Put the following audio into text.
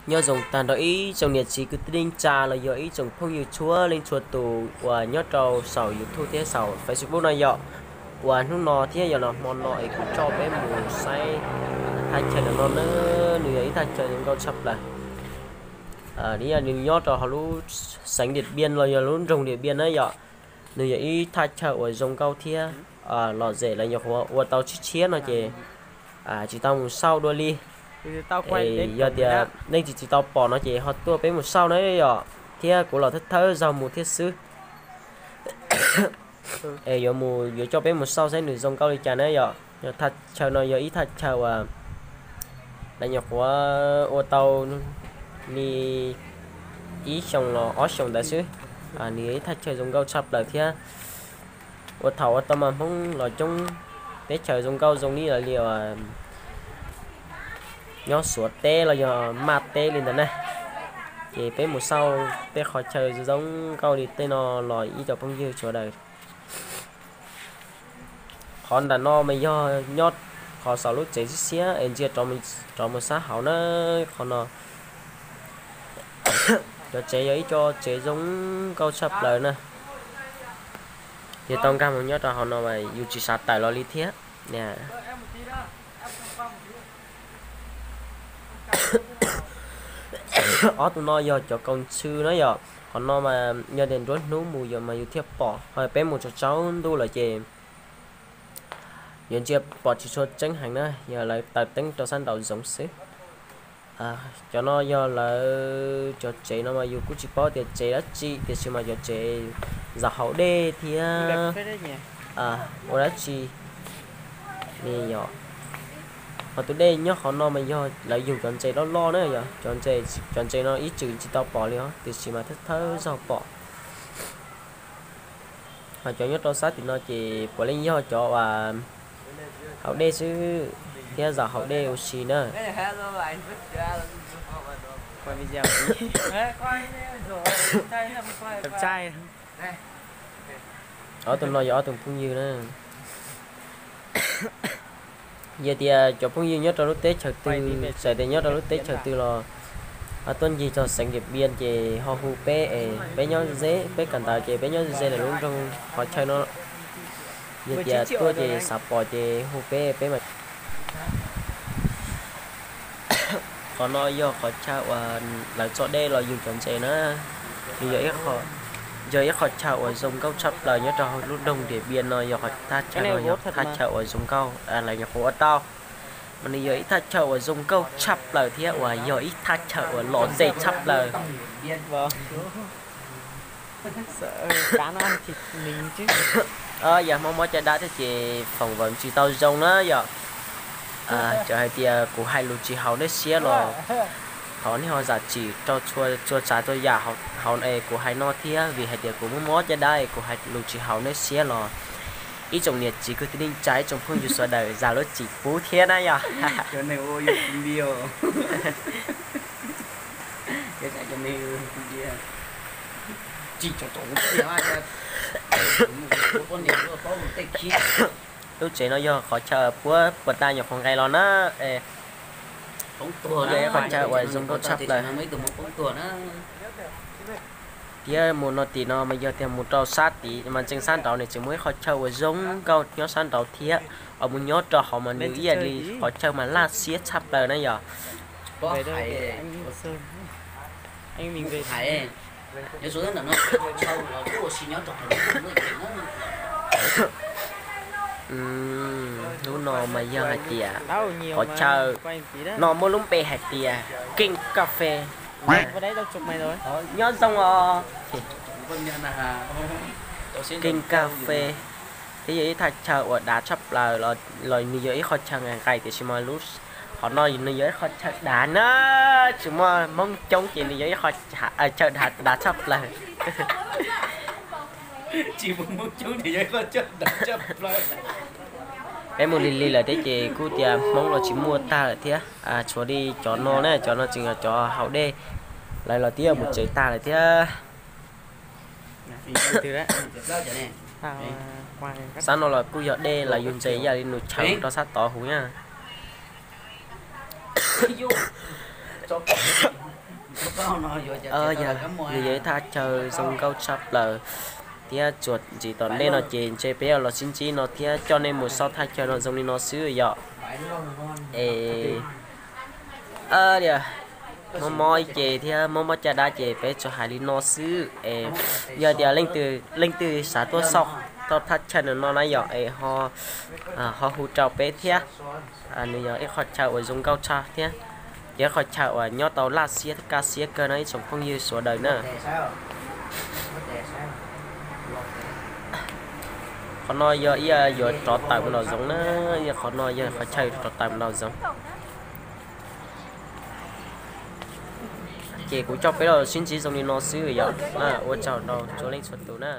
Nyob zoo tag nrho ib tsoom niam txiv kwv tij neej tsa los yog ib tsoom phooj ywg txhua leej txhua tus uas nyob rau saum YouTube thiab saum Facebook no yom. Uas hnub no thiab yog los hmo no es kuv coj peb mus saib thaj chaw no na, nws yog ib thaj chaw zoo nkauj tshaj plaws. Nws yog nws nyob rau hauv lub xeev Điện Biên los yog lub nroog Điện Biên na yom. Nws yog ib thaj chaw uas zoo nkauj thiab lom zem los yog qhuav ua tau tshiab tshiab no ces tsis tau mus xauj dua li. Yog tias nej tsis tsis tau pom no ces ho tuaj peb mus xauj na yom, thiab kuv los thawj thawj zaug mus thiab xwb. Es yuav mus yuav coj peb mus xauj saib nws zoo nkauj li cas na yom. Thaj chaw no yog ib thaj chaw uas lawv nyuam qhuav ua tau li ib xyoos los ob xyoos ntawd xwb. Nws yog ib thaj chaw zoo nkauj tshaj plaws thiab. Ua thaum ua tau mas Hmoob los coob teb chaws zoo nkauj zoo li li uas nyob Suav teb los yog Maj teb li ntawd na. Ces peb mus xauj tej qhov chaw zoo nkauj li tej no los ib co phooj ywg sawv daws. Qhov nram no mas yog nyob qhov saum lub tsev xiab xiab es ntsia rov mus sab hauv na. Qhov no cov tsev yog ib co tsev zoo nkauj tshaj plaws na. Yog tau nkag mus nyob rau hauv no mas yus tsis xav tawm los li thiab. Ob tug no yog cov kaus ntxhw na yom. Qhov no mas yog tias nruab hnub mus yog mas yus thiaj pom, ho peb mus tsaus tsaus ntuj lawm ces yuav ntsia pom tsis tshua tseeb heev na, yog lawv taws teeb rau sab nraum zoov xwb. Cov no yog lawv cov tsev no mas yus kuj tsis paub tias tsev dab tsi tiam sis mas cov tsev zaum haus dej thiab ua dab tsi. Yog ho tus dej nyob qhov no mas yog lawv yug cov ntses loj loj na yom, cov ntses no ib txwm tsis tau pom li os tiam sis mas thawj thawj zaug pom. Ho cov nyob rau sab tim no ces puav leej yog cov uas haus dej xwb thiab zaum haus dej ua si na. Ob tug no yog ob tug phooj ywg na. Yog tias cov phooj ywg nyob rau lub teb chaws twg, txawm tias nyob rau lub teb chaws twg los tuaj ncig txog xeev Diam Piaj ces ho hu peb es peb nyob ze, peb kawm ntawv ces peb nyob ze ze lawm lub nroog qhov chaw no. Yog tias tuaj ces xav pom ces hu peb, peb mam. Qhov no yog qhov chaw uas lawv tso dej los yug cov ntses na. Nws yog ib qho, yog ib qho chaw uas zoo nkauj tshaj plaws nyob rau hauv lub nroog Diam Piaj no, yog qhov thaj chaw no yog thaj chaw uas zoo nkauj lawv nyuam qhuav ua tau. Mas nws yog ib thaj chaw uas zoo nkauj tshaj plaws thiab uas yog ib thaj chaw uas lom zem tshaj plaws. Yog mob mob caj dab thiab ces foom vawm tsis tau zoo na yom. Txawm hais tias kuv hais lus tsis haum nej siab los thov nej ho zam txim rau txhua tsav txhua yam hauv es kuv hais no thiab, vim hais tias kuv mob mob caj dab es kuv hais lus tsis haum nej siab los ib tsoom niam txiv kwv tij neej tsa ib tsoom phooj ywg sawv daws zam lub txim pub thiab na yom. Lub tsev no yog qhov chaw puab puas tas nyuam qhuav nqes los na. Yog ib qho chaw uas zoo nkauj tshaj plaws. Thiab mus no tim no mas yog tias mus rau sab tid mas ntseeg sab nraud nws tseem muaj ib qho chaw uas zoo nkauj nyob sab nraud thiab. Uas mus nyob rau hauv mas nws ib yam li qhov chaw mas laj siab tshaj plaws na yom. Hnub no mas yog hais tias qhov chaw no muaj lub npe hais tias Keej Kas Fes. Nyob zoo os. Keej Kas Fes thiab yog ib thaj chaw uas dav tshaj plaws los nws yog ib qho chaw nqaim nqaim tiam sis mas lub qhov no nws yog ib qho chaw dav na, tsis muaj Hmoob coob ces nws yog ib qho chaw dav tshaj plaws. Peb mus lig lig lawm thiab ces kuj tias Hmoob los tsis muaj tag lawm thiab, tshuav li cov no na, cov no tseem yog cov haus dej, lawv los twb mus tsev tag lawm thiab. Sab no los kuj yog dej los yug ntses ib yam li nws chaw rau sab tod huv na. Yog, nws yog ib thaj chaw zoo nkauj tshaj plaws thiab txuas ntxiv tom ntej no ces ntshe peb yuav los sib ntsib no thiab coj nej mus saib thaj chaw no zoo li no xwb yom. Es, mob mob ib ce thiab mob mob caj dab ces peb tsuas hais li no xwb es yog tias leej twg leej twg xav tuaj saib thaj chaw no na yom es ho hu rau peb thiab. Nws yog ib qho chaw uas zoo nkauj tshaj thiab yog ib qho chaw uas nyob tau laj xiab kaj xiab kawg no ib tsoom phooj ywg sawv daws na. Qhov no yog ib yuav rov tawm mus nraum zoov na, qhov no yog qhov chaw rov tawm mus nraum zoov. Ces kuv coj peb los sib ntsib zoo li no xwb yom. Ua tsaug rau txhua leej txhua tus na.